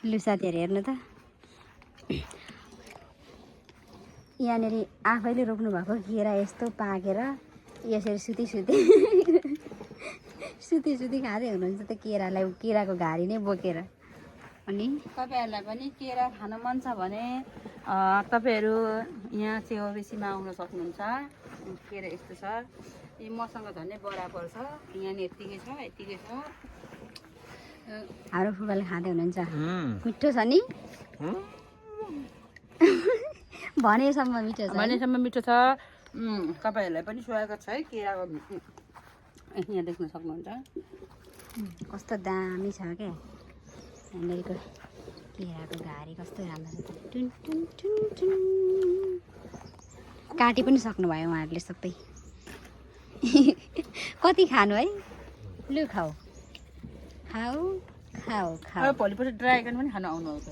लु साथीहरू हेर्नु त यहाँनिर आफैले रोप्नु भएको केरा यस्तो पाकेर यसरी सुती खाँदै हुनुहुन्छ त केरालाई केराको घारी नै बोकेर। अनि तपाईँहरूलाई पनि केरा खान मन छ भने तपाईँहरू यहाँ चेवाबेसीमा आउन सक्नुहुन्छ। केरा यस्तो छ, यो मसँग झन्डै बराबर छ। यहाँनिर यत्तिकै छ। हाम्रो फुपाले खाँदै हुनुहुन्छ। मिठो छ नि भनेसम्म मिठो छ। मिठो छ। तपाईँहरूलाई पनि स्वागत छ है केराको। यहाँ देख्न सक्नुहुन्छ कस्तो दामी छ क्या यहाँनिरको केराको घारी कस्तो राम्रो छ। टुन टुन टुन टुन काटी पनि सक्नुभयो उहाँहरूले सबै। कति खानु है? लु खाऊ। भोलिपल्ट ड्रागन पनि खान आउनु आउँछ।